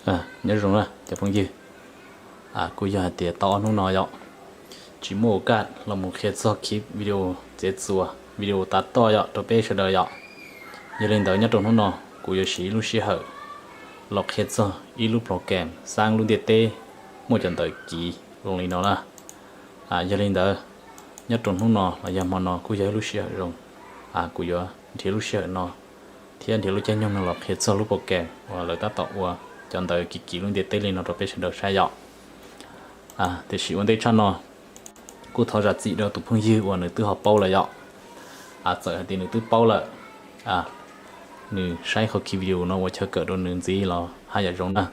Nyob zoo na cov phooj ywg, kuj yog hais tias tau ob hnub no yom, tsis muaj ua kaj los mus qhia txog clip video txiav txuas video tav toj yom rau peb sawv daws yom. Yog li ntawd nyob rau hnub no kuv yuav siv ib lub sij hawm los qhia txog ib lub program xab lub ntiaj teb muaj cov ntawv kiv zoo li no na. Yog li ntawd nyob rau hnub no los yog hmo no kuj yog ib lub sij hawm zoo, kuv yuav nrhiav lub sij hawm no thiab nrhiav lub caij nyoog no los qhia txog lub program uas lawv tab tom ua cov ntawv kiv kiv lub ntiaj teb li no rau peb sawv daws saib yom. Tiam sis ua ntej tshaj no kuj thov zam txim rau tus phooj ywg uas nws twb ho paub lawm yom. Txawm hais tias nws twb paub lawm, nws saib qhov ki video no ua chaw kawm rau nws ntxiv los haj yam zoo na,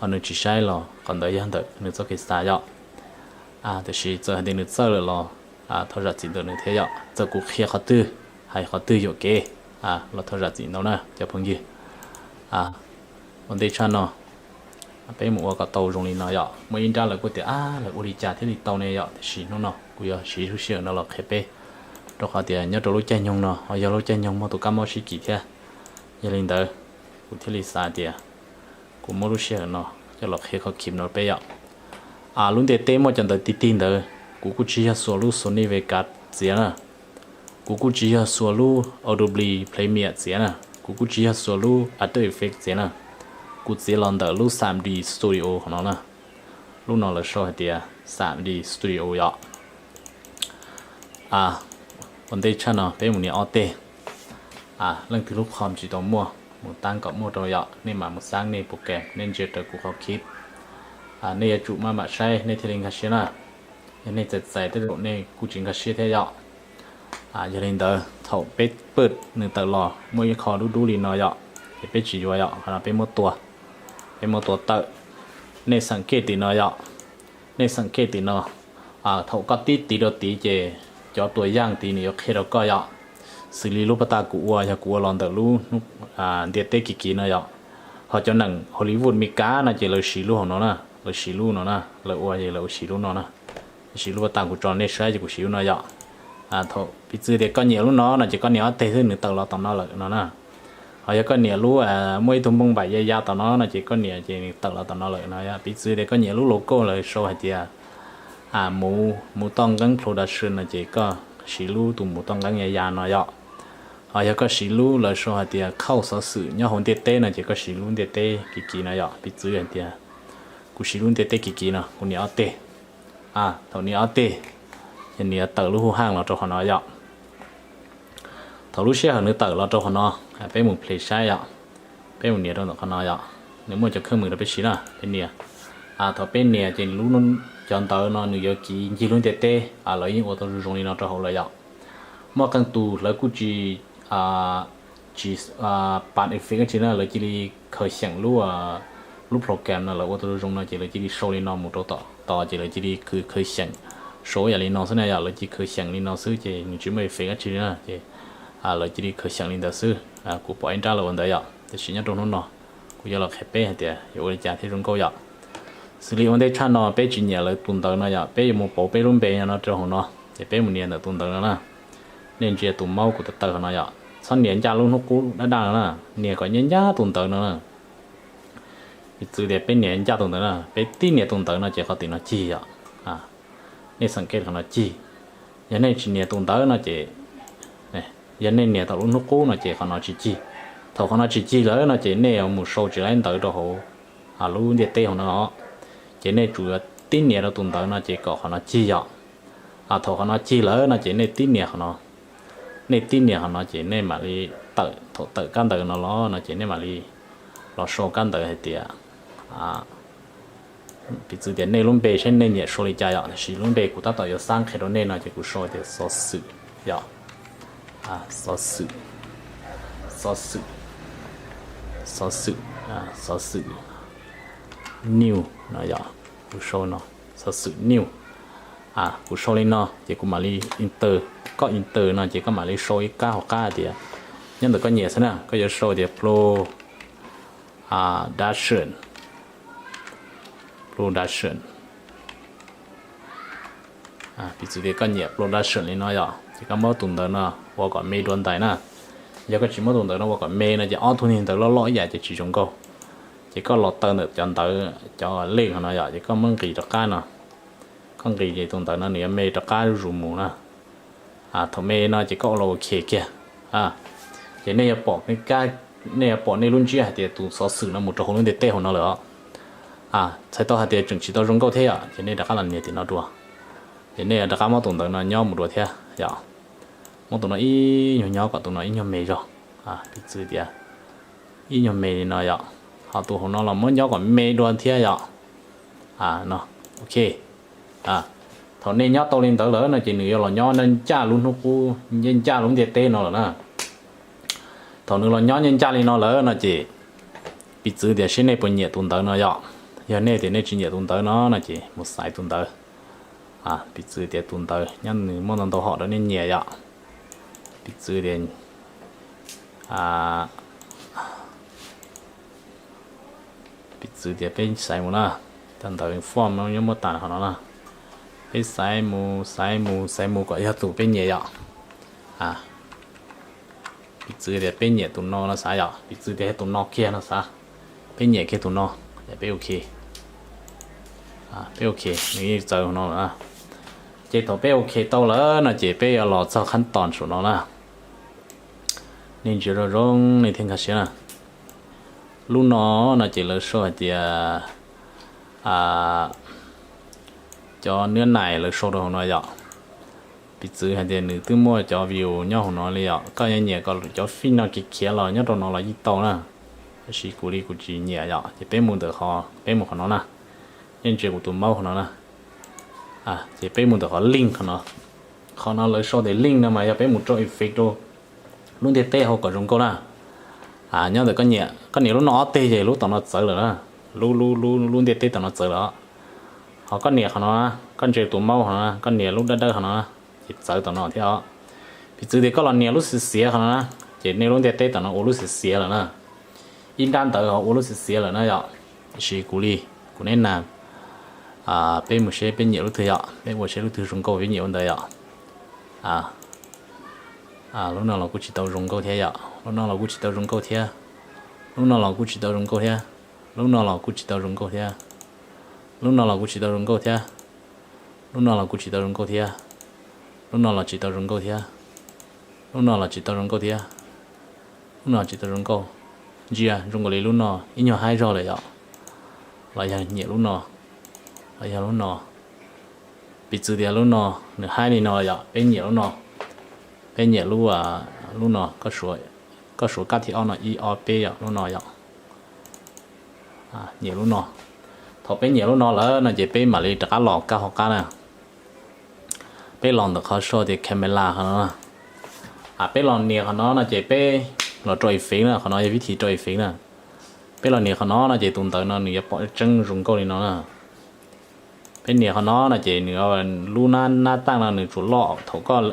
ho nws tsis saib los qhov ntawd yog ntawm nws txoj kev xav yom. Tiam sis txawm hais tias nws txawj lawm los thov zam txim ntawm nws thiab yom. Txawm kuv qhia qhov twg, hais qhov twg yuam kev los thov zam txim ntau na cov phooj ywg. Ua ntej tshaj no peb mus ua kom tau zoo li no yom. Muaj ib nrab lawv kuj tias ab lawv ua li cas thiaj li tau ne yom, tiam sis hnub no kuv yuav siv lub sij hawm no los qhia peb, rau qhov tias nyob rau lub caij nyoog no ho yog lub caij nyoog muaj tus kab mob sib kis thiab. Yog li ntawd kuv thiaj li xav tias kuv muab lub sij hawm no coj los qhia qhov ki no peb yom. Lub ntiaj teb muaj cov ntawv ti ti ntawd, kuv kuj tsis yog xuas lub Sony Vegas txiav na, kuv kuj tsis yog xuas lub Adobe Premiere txiav na, kuv kuj tsis yog xuas lub After Effects txiav na, kuv txiav los ntawm lub xam D Studio qhov no na. Lub no lawv sau hais tias xam D Studio yom. Ua ntej tshaj no peb mus nias ob teg. Leej twg lub qhov tsis tau muaj mus tab kom muaj rau yom, nej mam mus xab nej program nej ntsia raws kuv qhov clip. Nej yuav tsum maj mam saib nej thiaj li nkag siab na. Yog nej txais txais tej zaum nej kuj tsis nkag siab thiab yom. Yog li ntawd thaum peb pawj nws tawm los muaj ib qho dub dub li no yom, ces peb tsis yuav yom, qhov no peb muab tua, peb muab tua tawm. Nej xam kej tim no yom, nej xam kej tim no, thaum koj tib tiv rau tid ces cov tuas yaaj tid nws yuav qhia rau koj yom. Xws li lub paj tag kuv ua yog kuv ua los ntawm lub ntiaj teb kiv kiv no yom, ho cov neeg Hollywood Meskas no ces lawv siv lub hauv no na, lawv siv lub no na, lawv ua ces lawv siv lub no na. Tiam sis lub paj tag kuv tso nej saib ces kuv siv lub no yom. Thaum piv txwv tias koj nias lub no no ces koj nias ob teg xwb nws tawm los tom no lawm no na. Ho yog koj nias lub muaj ib tug npoo npaim ya ya tom no no ces koj nias ces nws tawm los tom no lawm no yom. Piv txwv tias koj nias lub logo lawv sau hais tias Mus Mus Toj Nqeeb Production no ces koj siv lub tus Mus Toj Nqeeb ya ya no yom. Ho yog koj siv lub lawv sau hais tias khauj xov xwm nyob hauv ntiaj teb no ces koj siv lub ntiaj teb kiv kiv no yom. Piv txwv hais tias kuv siv lub ntiaj teb kiv kiv no kuv nias ob teg. Thaum nias ob teg, ces nws yuav tawm lub hu haj los rau qhov no yom. Thaum lub sij hawm nws tawm los rau qhov no, peb mus play saib yom. Peb mus nias rau ntawm qhov no yom, nws muaj cov khawj mws rau peb siv na, peb nias. Thaum peb nias ces cov ntawv no nws yuav kiv ncig lub ntiaj teb, lawv yeej ua tau zoo zoo li no rau hauv lawm yom. Muaj qee tus lawv kuj tsis, tsis pas effect dab tsi na, lawv cia li khaws xyeem lub, lub program no lawv ua tau zoo zoo no ces lawv cia li sau li no mus rau tom tod ces lawv cia li khaws xyeem sau yam li no xwb na yom, lawv cia li khaws xyeem li no xwb ces nws tsis muaj effect dab tsi li na ces lawv cia li khaws xyeem li ntawd xwb. Kuv pom ib nrab lawv ua ntawd yom, tiam sis nyob rau hnub no kuv yuav los qhia peb hais tias yuav ua li cas thiaj zoo nkauj yom. Xws li ua ntej tshaj no peb tsis nias lawv tus ntawv no yom, peb yuav mus pauv peb lub npe no rau hauv no, ces peb mus nias ntawm tus ntawv no na. Nej ntsia tus maub kuv tawm tawm hauv no yom, txhob nias ncaj lub hnub qub daj daj no na, nias kom ncaj ncaj tus ntawv no na. Piv txwv tias peb nias ncaj tus ntawv na, peb tib nias tus ntawv no ces qhov tim no cig yom. Nej xam kej qhov no cig. Yog nej tsis nias tus ntawv no ces, yog nej nias thaum lub hnub qub no ces qhov no tsis cig. Thaum qhov no tsis cig lawm no ces nej yuav mus sau tsis laib ntawv rau hauv lub ntiaj teb hauv no, ces nej tsum yuav tib nias rau tus ntawv no ces kom qhov no cig yom. Thaum qhov no cig lawm no ces nej tib nias qhov no, nej tib nias qhov no ces nej mam li tawm, thaum tawm kab ntawv no los no ces nej mam li los sau kab ntawv hais tias, piv txwv tias nej lub npe saib nej nyiam sau li cas yom, tiam sis lub npe kuv tab tom yuav xab qhia rau nej no ces kuv sau tias xov xwm yom. Xov xwm, xov xwm, xov xwm, xov xwm new no yom. Kuv sau no, xov xwm new. Kuv sau li no ces kuv mam li enter, koj enter no ces koj mam li sau ib kab hauv qab tias, nyob ntawm koj nyiam xwb na, koj yuav sau tias production, production. Piv txwv tias koj nyiam production li no yom, ces koj muab tus ntawv no ua kom me dua ntais na. Yog koj tsis muab tus ntawv no ua kom me no ces ob tug niag ntawv loj loj ib yam ces tsis zoo nkauj. Ces koj los taw ntawm cov ntawv, cov lej hov no yom, ces koj muab nqis rov qab no. Koj nqis ces tus ntawv no nws yuav me rov qab zuj zus mus na. Thaum me no ces koj ua los OK kiag. Ces nej yuav pom nej lub ntsiab hais tias tus xov xwm no mus rau hauv lub ntiaj teb hauv no lawm os. Txhais tau hais tias tseem tsis tau zoo nkauj thiab yom, ces nej rov qab los nias tim no dua. Ces nej rov qab muab tus ntawv no nyob mus dua thiab yom. Muab tus no ib nyuag nyob kom tus no ib nyuag me zog. Piv txwv tias ib nyuag me li no yom. Ho tus hauv no los muab nyob kom me dua thiab yom. No, OK. Thaum nej nyob tau li ntawd lawm no ces nws yuav los nyob ncaj lub hnub qub, ncaj lub ntiaj teb no lawm na. Thaum nws los nyob ncaj ncaj li no lawm no ces piv txwv tias seb nej puas nyiam tus ntawv no yom. Yog nej tias nej tsis nyiam tus ntawv no no ces mus xaiv tus ntawv. Piv txwv tias tus ntawv nyob nws muaj ntau ntau hom rau nej nyiam yom. Piv txwv tias piv txwv tias peb xaiv mus na, cov ntawv form nyob muaj tas qhov no na. Peb xaiv mus xaiv mus xaiv mus kom yog tus peb nyiam yom. Piv txwv tias peb nyiam tus no no xav yom, piv txwv tias yog tus no kiag no xav. Peb nyiam kiag tus no, peb OK. Peb OK, nws yeej txawv no lawm na. Ces thaum peb OK tau lawm no ces peb yuav los txog qhab tos saum no na. Nej ntsia zoo zoo nej thiaj nkag siab na. Lub no no ces lawv sau hais tias cov nab nais lawv sau rau hauv no yom. Piv txwv hais tias nws twb muaj cov view nyob hauv no li yom, koj nyiam kom cov feed no khiav khiav los nyob rau no los yeej tau na. Tab sis kuv li kuv tsis nyiam yom, ces peb mus ntawm qhov, peb mus qhov no na. Nej ntsia kuv tus mouse qhov no na. Ces peb mus ntawm qhov link qhov no. Qhov no lawv sau tias link no mas yog peb mus rau effect rau lub ntiaj teb hauv kom zoo nkauj na. Nyob ntawm koj nias lub no ob teg ces lub tom no txawv lawm na. Lub, lub, lub ntiaj teb tom no txawv lawm. Ho koj nias qhov no, koj ntsia tus mouse qhov no, koj nias lub dawb dawb qhov no, ces txawv tom no thiab os. Piv txwv tias koj los nias lub xiav xiav qhov no na, ces nej lub ntiaj teb tom no ua lub xiav xiav lawm na. Ib nrab ntawd ho ua lub xiav xiav lawm na yom. Tiam sis kuv li, kuv neb na, peb mus seb peb nyiam lub twg yom, peb ua seb lub twg zoo nkauj peb nyiam ua ntawd yom. Lub no los kuj tsis tau zoo nkauj thiab yom, lub no los kuj tsis tau zoo nkauj thiab. Lub no los kuj tsis tau zoo nkauj thiab. Lub no los kuj tsis tau zoo nkauj thiab. Lub no los kuj tsis tau zoo nkauj thiab. Lub no los kuj tsis tau zoo nkauj thiab. Lub no los tsis tau zoo nkauj thiab. Lub no los tsis tau zoo nkauj thiab. Lub no tsis tau zoo nkauj. Ntsia zoo nkaus li lub no ib nyuag haib zog lawm yom. Los yog nyiam lub no, los yog lub no. Piv txwv tias lub no nws haib li no yom, peb nyiam lub no. Peb nyiam lub, lub no, koj suav kab thib ob no, ib ob peb yom, lub no yom. Nyiam lub no. Thaum peb nyiam lub no lawm no ces peb mam li rov qab los kab hauv qab na. Peb los ntawm qhov sau tias camera qhov no. Peb los nias qhov no no ces peb los rau effect na, qhov no yog vib thim rau effect na. Peb los nias qhov no no ces tus ntawv no nws yuav pom tseeb zoo nkauj li no na. Peb nias qhov no no ces nws, lub nab nab taj no nws tsuas loj thaum koj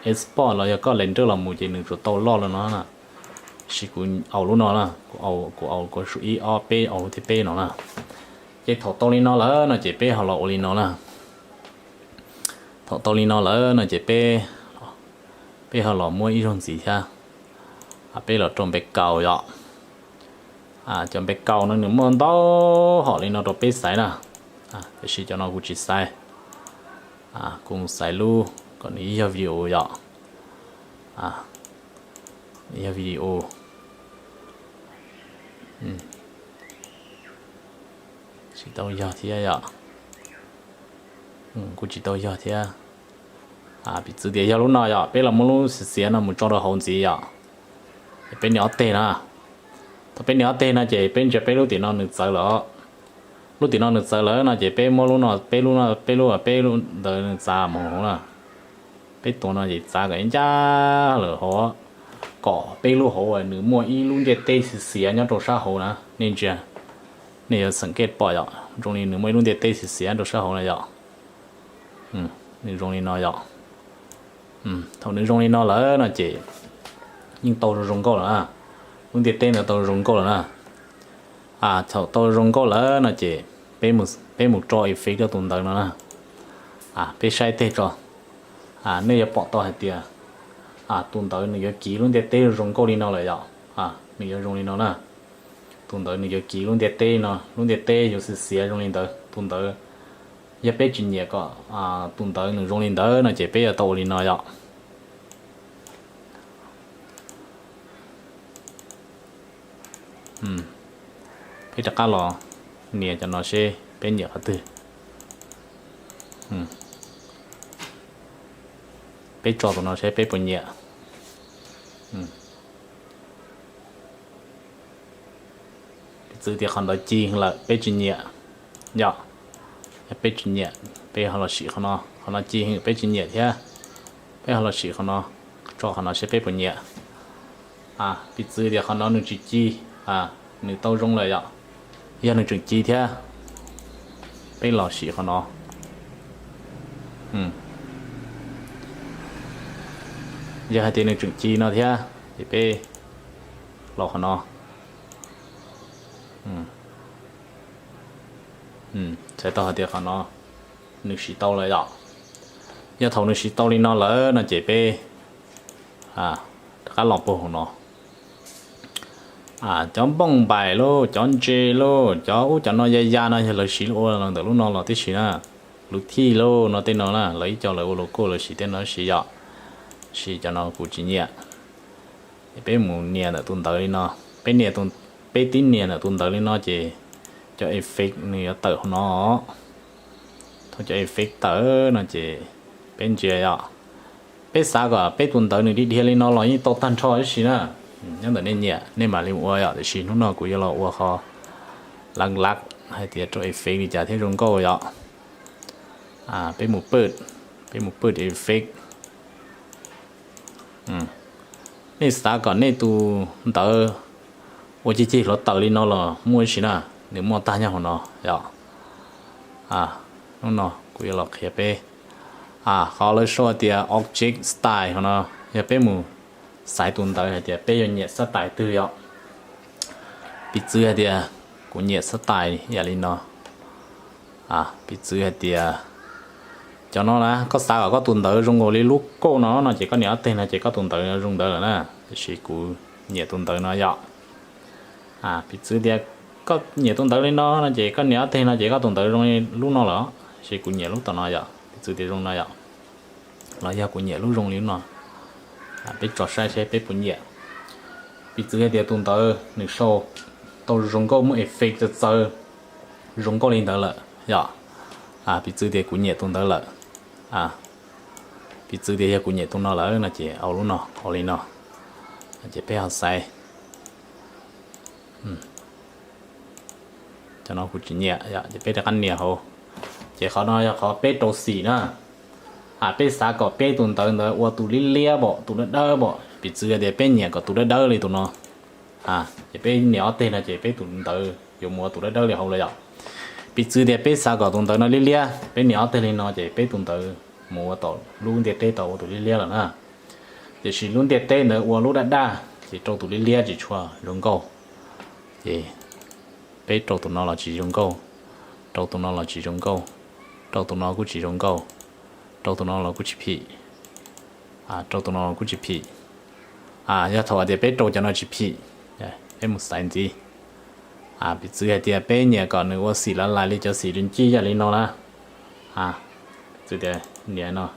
export los yog koj render los mus ces nws tsuas tau loj li no na. Tab sis kuv au lub no na, kuv au, kuv au, kuv sau ib ob peb, au lub thib peb no na. Ces thaum tau li no lawm no ces peb ho los ua li no na. Thaum tau li no lawm no ces peb, peb ho los muab ib zaug ntxiv thiab. Peb los rau npe kaus yom. Cov npe kaus no nws muaj ntau hom li no rau peb xaiv na. Tiam sis cov no kuv tsis xaiv. Kuv mus xaiv lub kom nws yog video yom. Yog video. Tsis tau yog thiab yom. Kuj tsis tau yog thiab. Piv txwv tias yog lub no yom, peb los muab lub xiav xiav no mus tso rau hauv ntxiv yom. Peb nias ob teg na. Thaum peb nias ob teg no ces peb ntsia peb lub tim no nws txawv lawm. Lub tim no nws txawv lawm no ces peb muab lub no, peb lub no, peb lub, peb lub ntawd nws txav mus hauv na. Peb tus no ces txav kom ncaj lawm hauv, kom peb lub hauv nws muaj ib lub ntiaj teb xiav xiav nyob rau sab hauv na. Nej ntsia, nej yuav xeem kej pom yom, zoo li nws muaj ib lub ntiaj teb xiav xiav rau sab hauv na yom. Nws zoo li no yom. Thaum nws zoo li no lawm no ces yeej tau zoo nkauj lawm na. Lub ntiaj teb ntawd tau zoo nkauj lawm na. Thaum tau zoo nkauj lawm no ces peb mus rau effect rau tus ntawv no na. Peb saib teg tso. Nej yuav pom tau hais tias tus ntawv nws yuav kiv lub ntiaj teb zoo nkauj li no lawm yom. Nws yuav zoo li no na. Tus ntawd nws yuav kiv lub ntiaj teb no, lub ntiaj teb yuav xiav xiav zoo li ntawd. Tus ntawd, yog peb tsis nyiam kom tus ntawd nws zoo li ntawd no ces peb yuav tau ua li no yom. Peb rov qab los nias cov no seb peb nyiam qhov twg. Peb tso tus no seb peb puas nyiam. Piv txwv tias qhov ntawd ci lawm peb tsis nyiam yom. Yog peb tsis nyiam, peb ho los sim qhov no, qhov no ci heev peb tsis nyiam thiab. Peb ho los sim qhov no, tso qhov no seb peb puas nyiam. Piv txwv tias qhov no nws tsis ci, nws tau zoo lawm yom. Yog nws tseem ci thiab, peb los sim qhov no. Yog hais tias nws tseem ci no thiab ces peb los qhov no. Txhais tau hais tias qhov no nws siv tau lawm yom. Yog thaum nws siv tau li no lawm no ces peb rov qab los puag hauv no. Cov npooj npaim lauj, cov ntses lauj, cov ub cov no ya ya no yog lawv siv ua los ntawm lub no los tib si na. Lub thij lauj no tej no na, lawv ib co lawv ua logo lawv siv tej no siv yom. Siv cov no kuv tsis nyiam. Peb mus nias ntawm tus ntawd li no. Peb nias, peb tib nias ntawm tus ntawd li no ces cov effect nws yuav tawm hauv no. Thaum cov effect tawm no ces peb ntsia yom. Peb xav kom peb tus ntawd nws dhia dhia li no los yeej tau tag nrho ib si na. Nyob ntawm nej nyiam nej mam li ua yom, tiam sis hnub no kuv yuav los ua qhov lav lav hais tias rau effect li cas thiaj zoo nkauj yom. Peb mus pwj, peb mus pwj effect. Nej xav kom nej tus ntawd ua cig cig hluav taws li no los muaj ib si na, nws muaj tag nyob hauv no yom. Hnub no kuv yuav los qhia peb qhov lawv sau tias object style hauv no. Yog peb mus xaiv tus ntawd hais tias peb yuav nyiam xab tais twg yom. Piv txwv hais tias kuv nyiam xab tais yam li no. Piv txwv hais tias cov no na, koj xav kom koj tus ntawd zoo nkaus li lub kauj no no ces koj nias ob teg no ces koj tus ntawd zoo ntawd lawm na. Tiam sis kuv nyiam tus ntawd no yom. Piv txwv tias koj nyiam tus ntawd li no no ces koj nias ob teg no ces koj tus ntawd zoo li lub no lawm. Tiam sis kuv nyiam lub tom no yom, piv txwv tias zoo no yom. Los yog kuv nyiam lub zoo li lub no. Peb tso saib seb peb puas nyiam. Piv txwv hais tias tus ntawd nws sau tau zoo nkauj, muaj effect txawv txawv zoo nkauj li ntawd lawm yom. Piv txwv tias kuv nyiam tus ntawd lawm. Piv txwv tias yog kuv nyiam tus no lawm no ces au lub no, au li no. Ces peb ho xaiv. Cov no kuv tsis nyiam yom, ces peb rov qab nias hauv. Ces qhov no yog qhov peb rau xim na. Peb xav kom peb tus ntawd ntawd ua tus liab liab pom, tus dawb dawb pom, piv txwv tias peb nyiam kom tus dawb dawb li tus no. Ces peb nias ob teg no ces peb tus ntawd yuav mus ua tus dawb dawb li hauv lawm yom. Piv txwv tias peb xav kom tus ntawd no liab liab, peb nias ob teg li no ces peb tus ntawd mus ua tom lub ntiaj teb tau ua tus liab liab lawm na. Tiam sis lub ntiaj teb ntawd ua lub daj daj ces rau tus liab liab tsis tshua zoo nkauj. Ces peb rau tus no los tsis zoo nkauj, rau tus no los tsis zoo nkauj, rau tus no kuj tsis zoo nkauj, rau tus no los kuj tsis phim, rau tus no los kuj tsis phim. Yog thaum hais tias peb rau cov no tsis phim, peb mus xaiv ntxiv. Piv txwv hais tias peb nyiam kom nws ua xim lav lais li cov xim lwm ncij yam li no na. Txwv tias nias no,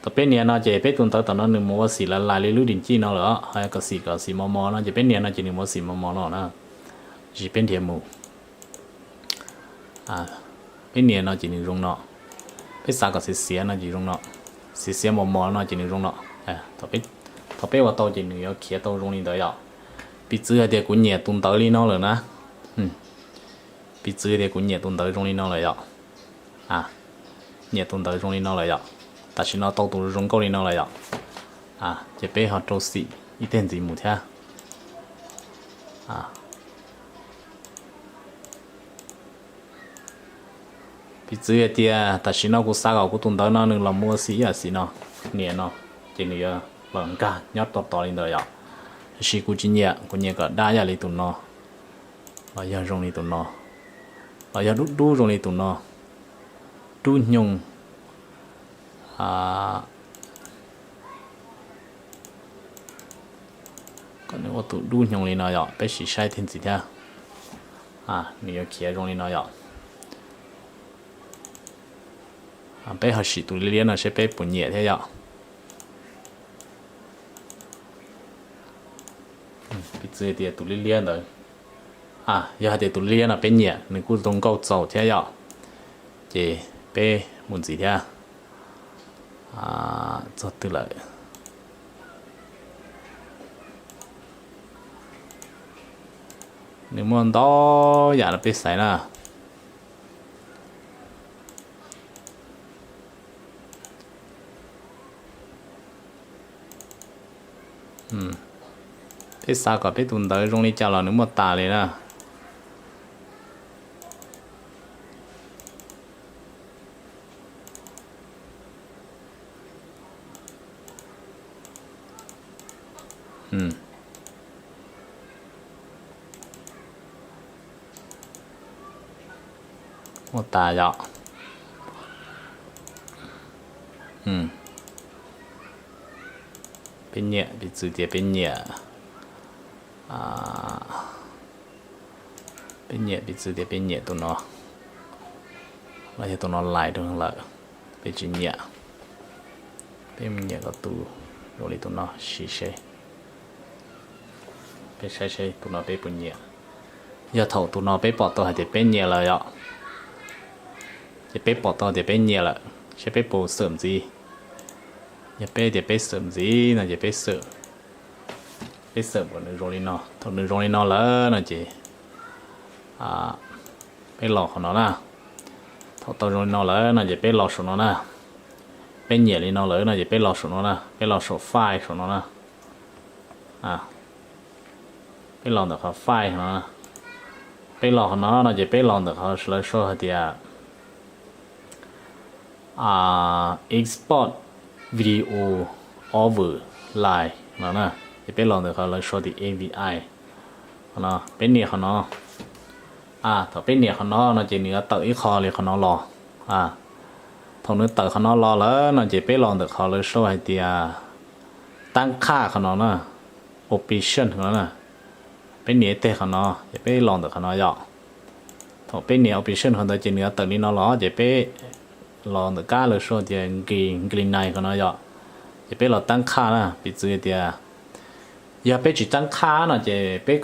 thaum peb nias no ces peb tus ntawd tom no nws mus ua xim lav lais li lub dim ncij no lawm. Ho yog kom xim kom xim mos mos no ces peb nias no ces nws mus ua xim mos mos no na. Tiam sis peb nrhiav mus, peb nias no ces nws zoo no. Peb xav kom xiav xiav no ces zoo no, xiav xiav mos mos no ces nws zoo no. Thaum peb ua tau ces nws yuav khiav tau zoo li ntawd yom. Piv txwv hais tias kuv nyiam tus ntawd li no lawm na. Piv txwv tias kuv nyiam tus ntawd zoo li no lawm yom. Nyiam tus ntawd zoo li no lawm yom. Tam sim no tau tus zoo nkauj li no lawm yom. Ces peb ho rau xim ib teg ntxiv mus thiab. Piv txwv hais tias tam sim no kuv xav kom kuv tus ntawd no nws los mus ua xim ib yam xim no, nias no, ces nws yuav los nkag nyob tod tod li ntawd yom. Tiam sis kuv tsis nyiam, kuv nyiam kom daj ib yam li tus no, los yog zoo li tus no, los yog dub dub zoo li tus no, dub hnyoo. Kom nws ua tus dub hnyoo li no yom, peb sim saib teg ntxiv thiab. Nws yuav khiav zoo li no yom. Peb ho sim tus liab liab no seb peb puas nyiam thiab yom. Piv txwv tias tus liab liab ntawd, yog hais tias tus liab liab no peb nyiam, nws kuj zoo nkauj txaus thiab yom, ces peb mus ntxiv thiab. Txog twg lawm? Nws muaj ntau yam no peb xaiv na. Peb xav kom peb tus ntawv zoo li cas los nws muaj tas li na. Muaj tas yom. Peb nyiam, piv txwv tias peb nyiam, peb nyiam, piv txwv tias peb nyiam tus no, los yog tus no lais rau lawm, peb tsis nyiam. Peb mus nyiam kom tus zoo li tus no sim seb. Peb saib seb tus no peb puas nyiam. Yog thaum tus no peb pom tau hais tias peb nyiam lawm yom, ces peb pom tau tias peb nyiam lawm, seb peb puas xawm ntxiv. Yog peb tias peb xawm ntxiv no ces peb xawm, peb xawm kom nws zoo li no. Thaum nws zoo li no lawm no ces peb los qhov no na. Thaum tau zoo li no lawm no ces peb los saum no na. Peb nyiam li no lawm no ces peb los saum no na, peb los saum file saum no na. Peb los ntawm qhov file no, peb los qhov no no ces peb los ntawm qhov lawv sau hais tias export video over line no na. Ces peb los ntawm qhov lawv sau tias A V I. Qhov no peb nias qhov no. Thaum peb nias qhov no no ces nws yuav tawm ib qho li qhov no los. Thaum nws tawm qhov no los lawm no ces peb los ntawm qhov lawv sau hais tias tab qhaj qhov no na, option no na. Peb nias teg qhov no ces peb los ntawm qhov no yom. Thaum peb nias option qhov ntawd ces nws yuav tawm li no los ces peb los ntawm kab lawv sau tias green line qhov no yom. Ces peb los tab qhaj na, piv txwv tias yog peb tsis tab qhaj no ces peb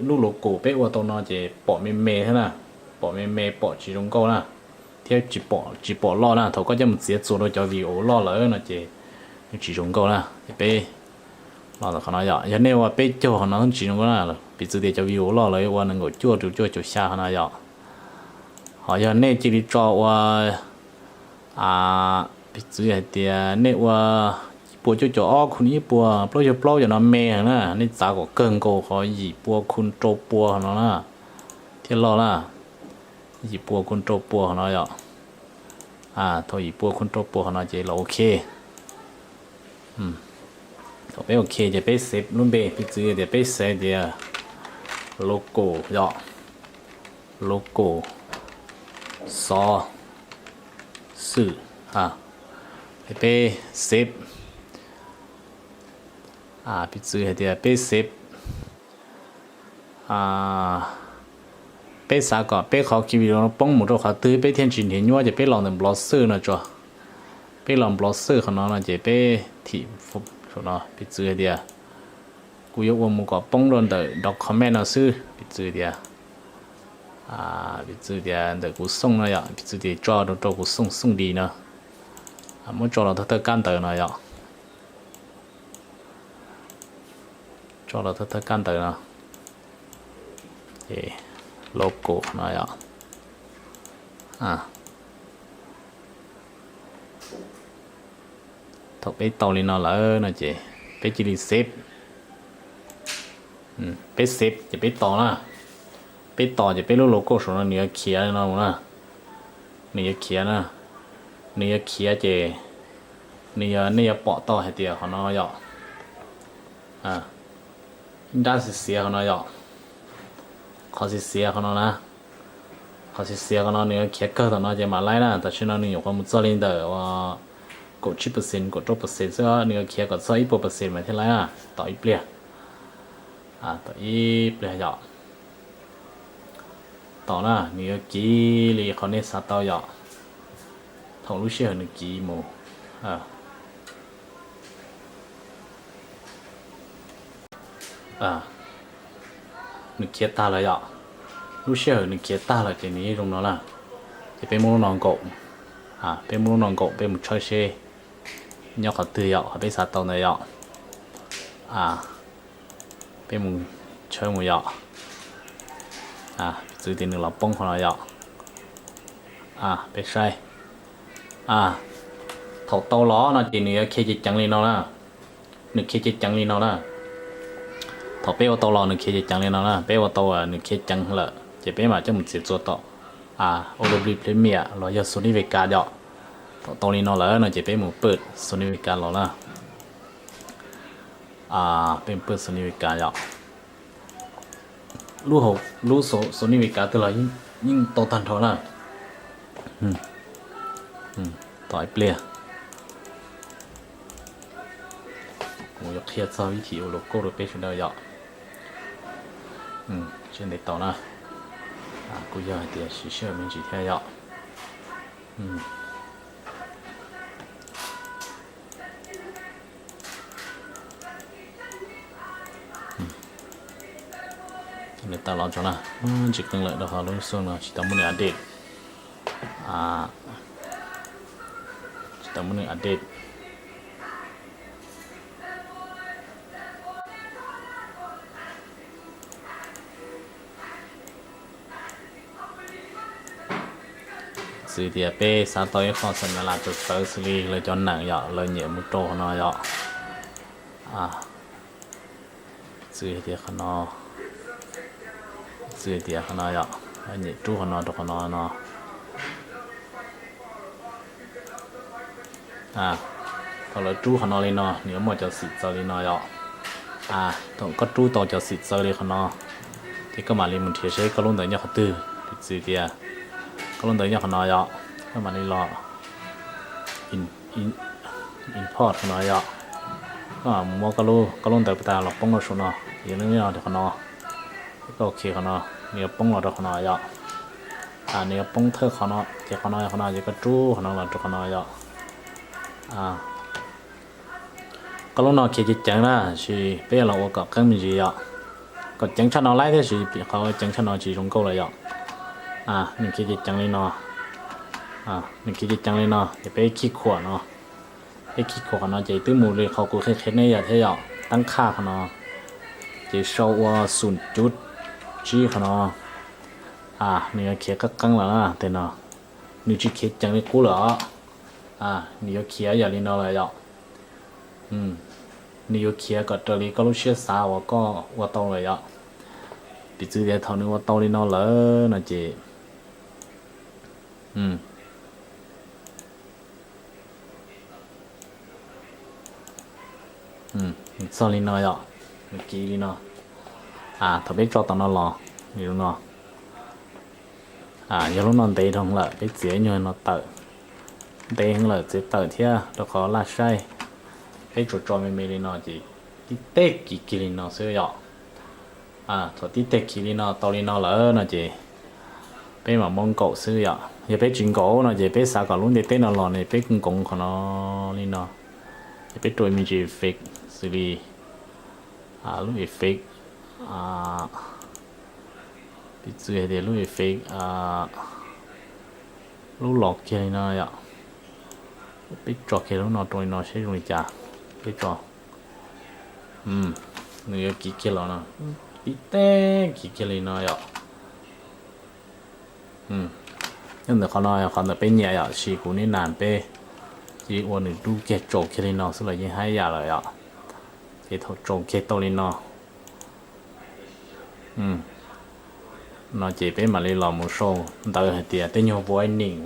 lub logo peb ua tau no ces pom me me thiab na, pom me me pom tsis zoo nkauj na, thiab tsis pom loj na. Thaum koj coj mus txiav txuas rau cov video loj lawm no ces nws tsis zoo nkauj na. Ces peb los ntawm qhov no yom, yog nej ua peb caug qhov no tsis zoo nkauj na, piv txwv tias cov video loj lawv ua nees nkaum cuaj rau cuaj caum xya qhov no yom. Ho yog nej cia li tso ua, piv txwv hais tias nej ua ib puas cuaj caum ob khun ib puas plaub caug plaub cov no me na, nej txav kom kawg nkaus qhov yim pua khun rau pua qhov no na, thiaj loj na. Yim pua khun rau pua qhov no yom. Thaum yim pua khun rau pua qhov no ces los ok. Thaum peb ok ces peb xev lub npe, piv txwv tias peb xev tias logo yom, logo xov xwm. Peb xev, piv txwv hais tias peb xev, peb xav kom peb qhov ki video no poob mus rau qhov twg peb thiaj tsis nrhiav nyuaj ces peb los ntawm nplov xwj no tso. Peb los nplov xwj qhov no no ces peb thim saum no, piv txwv hais tias kuv yuav ua mus kom poob rau ntawm document no xwb, piv txwv tias, piv txwv tias ntawm kuv xooj no yom, piv txwv tias tso rau rau kuv xooj xooj di no. Muab tso los thawj thawj kab ntawv no yom. Tso los thawj thawj kab ntawv no, ces logo no yom. Thaum peb tau li no lawm no ces peb cia li xev. Peb xev ces peb tos na. Peb tos ces peb lub logo saum no nws yuav khiav no na. Nws yuav khiav na. Nws yuav khiav ces nws yuav, nej yuav pom tau hais tias qhov no yom, nrab xiav xiav qhov no yom. Qhov xiav xiav qhov no na. Qhov xiav xiav qhov no nws yuav khiav kawg tom no ces mam laib na. Tam sim no nws nyuam qhuav mus txog li ntawm uas kaum tsib percent kaum rau percent xwb, nws yuav khiav kom txog ib puas percent mas thiaj laib na. Tos ib pliag. Tos ib pliag yom. tom na, nws yuav kiv li qhov nej xav tau yom. Thaum lub sij hawm nws kiv mus, nws khiav tag lawm yom. Lub sij hawm nws khiav tag lawm ces nws yeej zoo no na. Ces peb muab lub no nkaum, peb muab lub no nkaum peb mus tshawb seb nyob qhov twg yom, qhov peb xav tau ntawd yom. Peb mus tshawb mus yom. Piv txwv tias nws los poob qhov no yom. Peb saib. Thaum tau los no ces nws yuav khiav ceev ceev li no na. Nws khiav ceev ceev li no na. Thaum peb ua tau los nws khiav ceev ceev li no na, peb ua tau nws khiav ceev lawm ces peb mam coj mus txiav txuas tom Adobe Premiere los yog Sony Vegas yom. Thaum tau li no lawm no ces peb mus pwm Sony Vegas los na. Peb mus pwm Sony Vegas yom. Lub, lub Sony Vegas twg los yeej tau tag nrho na. Tos ib pliag, kuv yuav qhia txog vib thim ua logo rau peb sawv daws yom. Siab ntev tau na. Kuj yog hais tias siv sij hawm me ntsis thiab yom. Nws tawm los tso na, tsis qeej lawm rau qhov lub xu no tsis tau muaj nws update. Tsis tau muaj nws update. Txwv tias peb xav tau ib qho xam nyas las txawv txawv xws li lawv cov neem yom, lawv nyiam mus rau qhov no yom. Txwv tias qhov no, txwv tias qhov no yom, nyiam rub qhov no rau qhov no no. Thaum lawv rub qhov no li no nws yuav muaj cov xim txawv li no yom. Thaum koj rub tau cov xim txawv li qhov no, ces koj mam li mus nrhiav seb koj lub ntawd nyob qhov twg. Piv txwv tias koj lub ntawd nyob qhov no yom, koj mam li los import qhov no yom. Koj mam muab koj lub, koj lub ntawd puas tas los poob rau saum no, yog li no rau qhov no. Koj ok qhov no, nws yuav poob los rau qhov no yom. Nws yuav poob thawj qhov no, ces qhov no, qhov no ces koj rub qhov no los rau qhov no yom. Koj lub no khiav ceev ceev na, tab sis peb yuav los ua kom qeeb me ntsis yom. Kom ceev tshaj no laib tab sis qhov ceev tshaj no tsis zoo nkauj lawm yom. Nws khiav ceev ceev li no, nws khiav ceev ceev li no ces peb khij khuam no, peb khij khuam qhov no ces twb mus li qhov kuv qhia qhia nej yom thiab yom, tab qhaj qhov no, ces sau ua xum cuv tsib qhov no. Nws yuav khiav qeeb qeeb lawm na, tej no nws tsis khiav ceev li qub lawm os. Nws yuav khiav yam li no lawm yom. Nws yuav khiav kom raws li koj lub siab xav uas koj ua tau lawm yom. Piv txwv tias thaum nws ua tau li no lawm no ces nws txog li no yom, nws kiv li no. Thaum peb tso tom no los, no, yog lub no ntev dhau lawm peb txiav ib nyuag no tawm. Ntev heev lawm txiav tawm thiab rau qhov laj saib. Peb tsuas tso me me li no ces tib teg kiv kiag li no xwb yom. Thaum tib teg kiv li no tau li no lawm no ces peb mam muab nkaum xwb yom. Yog peb tsis nkaum no ces peb xav kom lub ntiaj teb no los ne peb kuj nkoov qhov no li no. Ces peb rau me ntsis effect xws li lub effect, piv txwv hais tias lub effect, lub los kiag li no yom. Peb tso kiag lub no rau li no seb zoo li cas. Peb tso, nws yuav kiv kiag los no, tib teg kiv kiag li no yom. Nyob ntawm qhov no yog qhov ntawm peb nyiam yom, sis kuv nib nas peb cia li ua nws dub kiag tsaus kiag li no xwb los yeej haj yam lawm yom. Ces thaum tsaus kiag tau li no, no ces peb mam li los mus sau ntawv hais tias tej nyuag warning,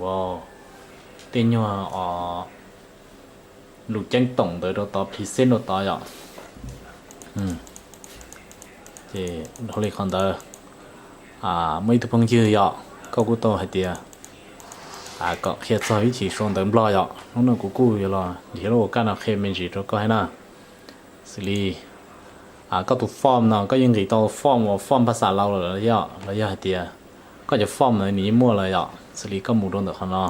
tej nyuag lus ceeb toom ntawd rau tod, preset rau tod yom. Ces dhau li qhov ntawd, muaj ib tug phooj ywg yom, koj kuj tau hais tias kom qhia txog vib thim sau ntawv Nplog yom. Hnub no kuv kuj yuav los nrhiav lub ua kaj no qhia me ntsis rau koj thiab na. Xws li koj tus form no koj yeej nqis tau form uas form phas xas Lauj lawm los yog hais tias Koj cov form ntawd nws yeej muaj lawm yom, xws li koj mus rau ntawm qhov no,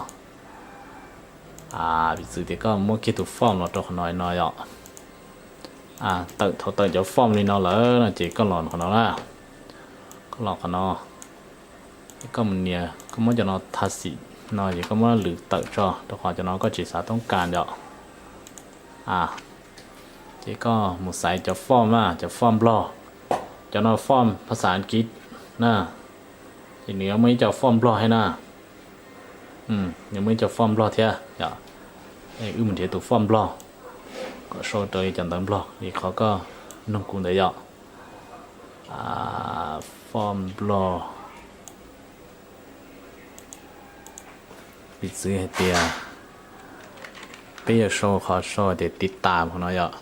piv txwv tias koj muab kiag tus form los rau qhov no no yom. Tawm, thaum tawm cov form li no lawm no ces koj los qhov no na, koj los qhov no, koj mus nias, koj muab cov no tha xim no ces koj muab lwv tawm tso rau qhov cov no koj tsis xav toob kas yom. Ces koj mus xaiv cov form na, cov form Nplog, cov no form phas xas Askiv na, ces nws yuav muaj ib co form Nplog thiab na. Nws muaj ib co form Nplog thiab yom. Wb mus nrhiav tus form Nplog kom sau raws li cov ntawv Nplog li qhov koj nug kuv ntawd yom. Form Nplog, piv txwv hais tias peb yuav sau qhov sau tias tiv tas no yom,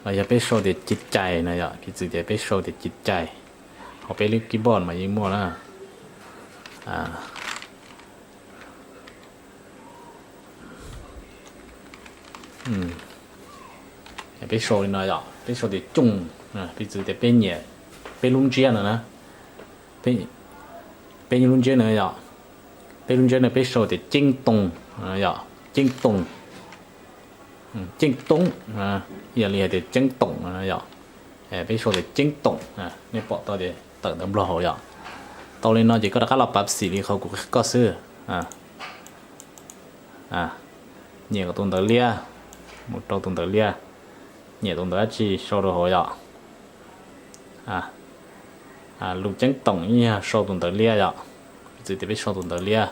los yog peb sau tias ci cais no yom, piv txwv tias peb sau tias ci cais, hauv peb lub keyboard mas yeej muaj na. Peb sau li no yom, peb sau tias cooj, piv txwv tias peb nyiam peb lub ntsiab no na, peb lub ntsiab no yom, peb lub ntsiab no peb sau tias ceeb toom yom, ceeb toom, ceeb toom, ib yam li hais tias ceeb toom yom, peb sau tias ceeb toom, nej pom tau tias tawm ntawv Nplog hauv yom. Tau li no ces koj rov qab los pav xim li qhov kuv qhia koj xwb. Nyiam kom tus ntawv liab, mus rau tus ntawv liab, nyiam tus ntawv dab tsi sau rau hauv yom. Lus ceeb toom yeej yog sau tus ntawv liab yom, piv txwv tias peb sau tus ntawv liab,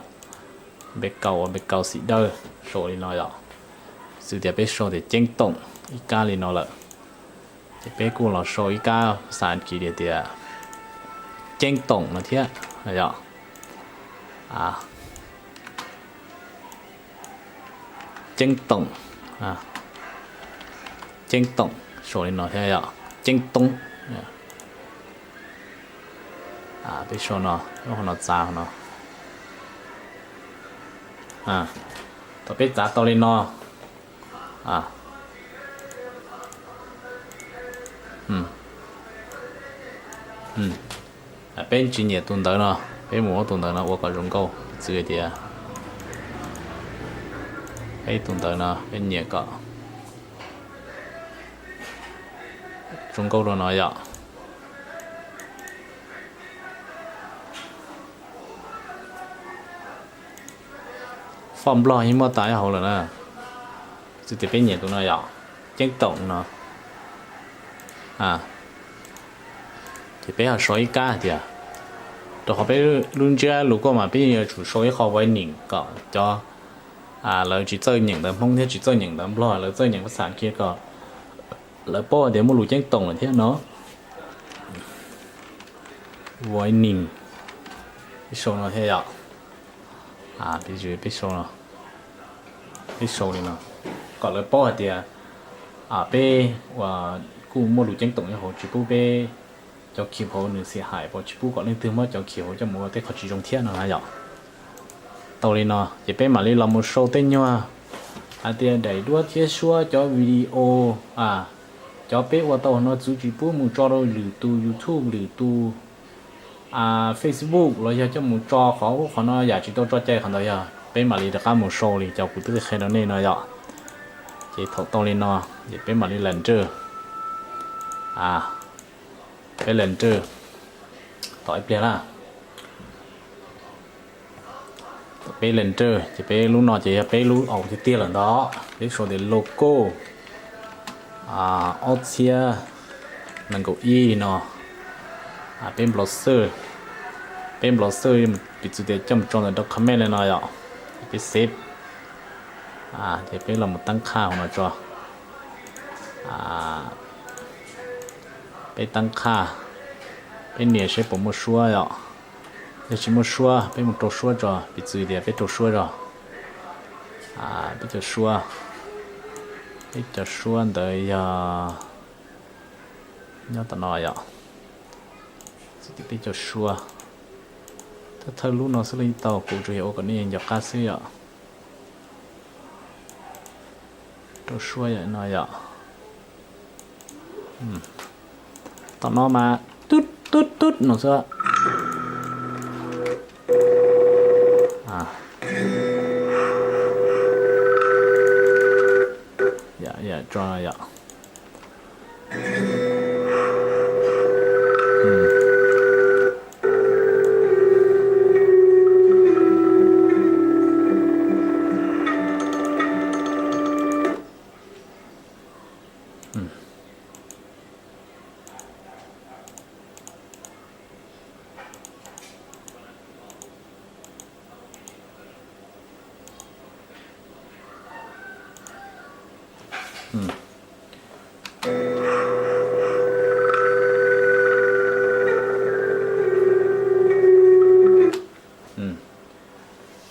npe kau ua npe kau xim dawb, sau li no yom. Piv txwv tias peb sau tias ceeb toom ib kab li no lawm, ces peb kuj los sau ib kab phas xas Askiv tias ceeb toom no thiab yom. Ceeb toom, ceeb toom, sau li no thiab yom, ceeb toob. Peb sau no, lub qhov no txav qhov no. Thaum peb txav tau li no, peb tsis nyiam tus ntawv no, peb mus muab tus ntawv no ua kom zoo nkauj, piv txwv tias peb tus ntawv no peb nyiam kom zoo nkauj rau no yom. Form Nplog yeej muaj tas hauv lawm na. Xws tias peb nyiam tus no yom, ceeb toom no, ces peb ho sau ib kab tias, rau qhov peb lub ntsiab lus koj mas peb yuav tsum sau ib qho warning kom cov lawv tsis txawj nyeem ntawv Hmoob thiab tsis txawj nyeem ntawv Nplog, lawv txawj nyeem phas xas Askiv kom lawv paub tias muaj lus ceeb toom lawm thiab no. Warning, peb sau no thiab yom. Peb sau no, peb sau li no kom lawv paub hais tias peb ua kuj muaj lus ceeb toom nyob hauv, tsis pub peb cov khi hauv nws xim hais, tsis pub kom leej twg muab cov khi hauv coj mus ua tej qhov tsis zoo thiab no na yom. Tau li no ces peb mam li los mus sau tej nyuag hais tias daim duab thiab suab cov video, cov peb ua tau no txwv tsis pub mus tso rau lwm tus YouTube, lwm tus Facebook los yog coj mus tso qhov ub qhov no, yam tsis tau tso cai qhov ntawd yog peb mam li rov qab mus sau li cov kuv twb qhia rau nej no yom. Ces thaum tau li no ces peb mam li lem nraj, peb lem nraj, tos ib pliag na. Thaum peb lem nraj ces peb lub no ces yog peb lub au tiag tiag lawm ntag, peb sau tias logo ob txhiab nees nkaum ib no. Peb browser, peb browser piv txwv tias coj mus tso ntawm document li no yom, ces peb save, ces peb los mus tab qhaj hauv no tso. Peb tab qhaj, peb nias seb puas muaj suab yom. Yog tsis muaj suab peb mus rau suab tso, piv txwv tias peb rau suab tso. Peb cov suab, peb cov suab ntawd yog nyob tom no yom. Peb cov suab, thawj thawj lub no xwb los yeej tau, kuv tsuas yog ua kom nej nco qab xwb yom. Rau suab yom no yom. Tom no mas tub tub tub no xwb. no yom.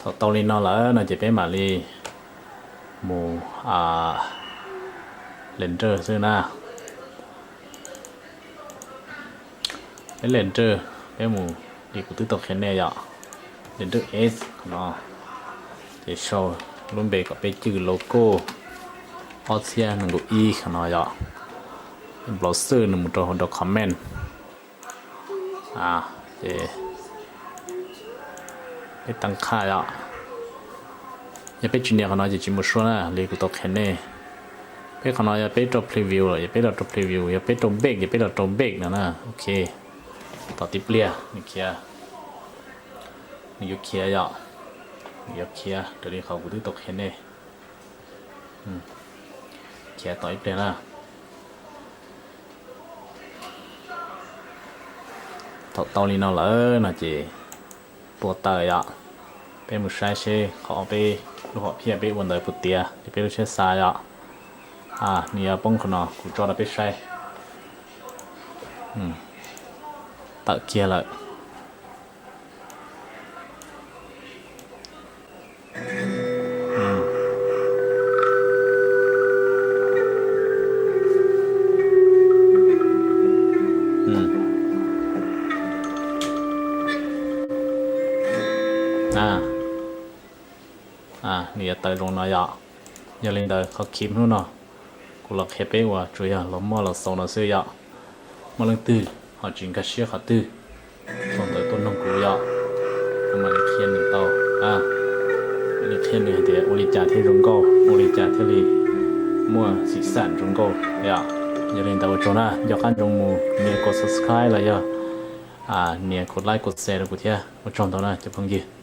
Thaum tau li no lawm no ces peb mam li mus lem nrawj xwb na. Peb lem nrawj, peb mus li kuv twb tau qhia nej yom, lem nrawj S no, ces sau lub npe kom peb cwj logo ob txhiab nees nkaum ib no yom. Nplaus xwb nws mus rau hauv dau comment. Ces peb tau qha yom. Yog peb tsis nias qhov no ces tsis mus sua na, li kuv tau qhia nej. Peb qhov no yog peb rau preview lawm, yog peb los rau preview, yog peb rau back, yog peb los rau back no na. Ok, tos tib pliag nws khiav, nws yuav khiav yom, nws yuav khiav raws li qhov kuv twb tau qhia nej. Khiav tos ib pliag na. Thaum tau li no lawm no ces tua tawm yom. Peb mus saib seb qhov peb lub hom phiaj peb ua ntawd puas tiav li peb lub siab xav yom. Nws yuav poob qhov no kuv tso rau peb saib. Tawm kiag lawm. Nws yuav tawm zoo no yom. Yog li ntawd qhov keep hnub no kuv los qhia peb ua tsuas yog los muaj los xaus no xwb yom. Muaj leej twg ho tsis nkag siab qhov twg, txog ntawd tuaj noog kuv yom, kuv mam li qhia nws tau. Mam li qhia nws hais tias ua li cas thiaj zoo nkauj, ua li cas thiaj li muaj xim xam zoo nkauj yom. Yog li ntawd ua tsaug na, nco qab ntsoov mus nias kom subscribe los yog nias kom like kom share rau kuv thiab. Ua tsaug ntau na cov phooj ywg.